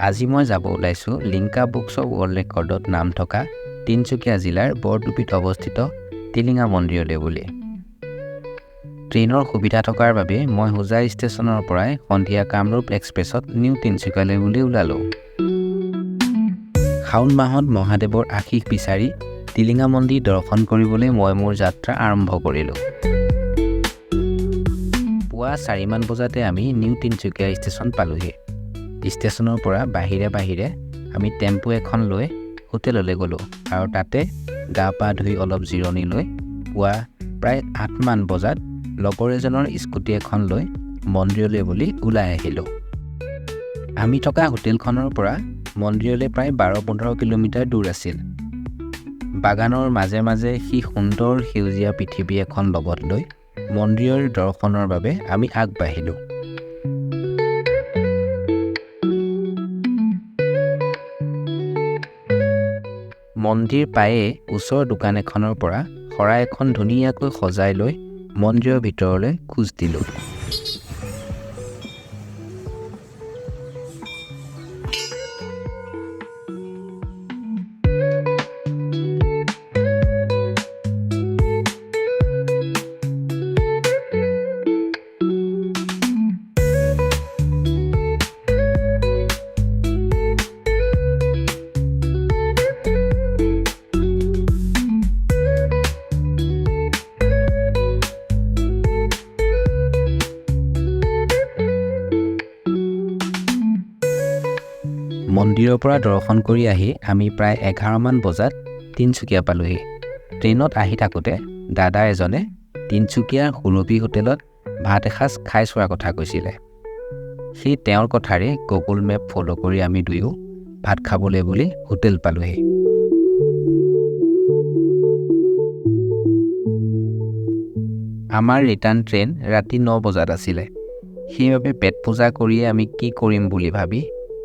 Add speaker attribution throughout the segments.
Speaker 1: আজি মই যাব ওলাইছোঁ লিমকা বুকছ অফ ৱৰ্ল্ড ৰেকৰ্ডত নাম থকা তিনিচুকীয়া জিলাৰ বৰটুপীত অৱস্থিত টিলিঙা মন্দিৰলৈ বুলি। ট্ৰেইনৰ সুবিধা থকাৰ বাবে মই হোজাই ষ্টেচনৰ পৰাই সন্ধিয়া কামৰূপ এক্সপ্ৰেছত নিউ তিনিচুকীয়ালৈ বুলি ওলালোঁ। শাওণ মাহত মহাদেৱৰ আশীষ বিচাৰি টিলিঙা মন্দিৰ দৰ্শন কৰিবলৈ মই মোৰ যাত্ৰা আৰম্ভ কৰিলোঁ। পুৱা 4মান বজাতে আমি নিউ তিনিচুকীয়া ষ্টেচন পালোঁহি। ষ্টেচনৰ পৰা বাহিৰে বাহিৰে আমি টেম্পু এখন লৈ হোটেললৈ গ'লোঁ আৰু তাতে গা পা ধুই অলপ জিৰণি লৈ পুৱা প্ৰায় 8মান বজাত লগৰ এজনৰ স্কুটি এখন লৈ মন্দিৰলৈ বুলি ওলাই আহিলোঁ। আমি থকা হোটেলখনৰ পৰা মন্দিৰলৈ প্ৰায় 12-15 কিলোমিটাৰ দূৰ আছিল। বাগানৰ মাজে মাজে সি সুন্দৰ সেউজীয়া পৃথিৱী এখন লগত লৈ মন্দিৰৰ দৰ্শনৰ বাবে আমি আগবাঢ়িলোঁ। মন্দিৰ পায়ে ওচৰৰ দোকান এখনৰ পৰা শৰাই এখন ধুনীয়াকৈ সজাই লৈ মন্দিৰৰ ভিতৰলৈ খোজ দিলোঁ। মন্দিৰৰ পৰা দৰ্শন কৰি আহি আমি প্ৰায় 11মান বজাত তিনিচুকীয়া পালোঁহি। ট্ৰেইনত আহি থাকোঁতে দাদা এজনে তিনিচুকীয়াৰ সুৰভি হোটেলত ভাত এসাঁজ খাই চোৱাৰ কথা কৈছিলে। সেই তেওঁৰ কথাৰে গুগল মেপ ফ'ল' কৰি আমি দুয়ো ভাত খাবলৈ বুলি হোটেল পালোঁহি। আমাৰ ৰিটাৰ্ণ ট্ৰেইন ৰাতি 9 বজাত আছিলে। সেইবাবে পেট পূজা কৰিয়ে আমি কি কৰিম বুলি ভাবি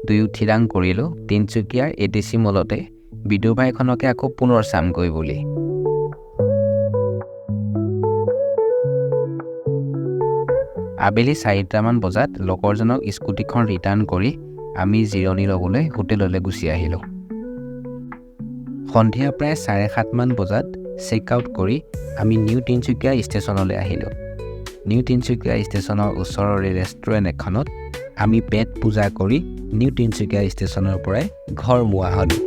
Speaker 1: দুয়ো থিৰাং কৰিলোঁ তিনিচুকীয়াৰ এ.টি.চি মলতে বিদুৰভাইখনকে আকৌ পুনৰ চামগৈ বুলি। আবেলি 4টামান বজাত লগৰজনক স্কুটিখন ৰিটাৰ্ণ কৰি আমি জিৰণি ল'বলৈ হোটেললৈ গুচি আহিলোঁ। সন্ধিয়া প্ৰায় 7:30মান বজাত চেক আউট কৰি আমি নিউ তিনিচুকীয়া ষ্টেচনলৈ আহিলোঁ। নিউ তিনিচুকীয়া ষ্টেচনৰ ওচৰৰে ৰেষ্টুৰেণ্ট এখনত আমি পেট পূজা কৰি নিউ তিনিচুকীয়া ষ্টেচনৰ পৰাই ঘৰমুৱা হ'লোঁ।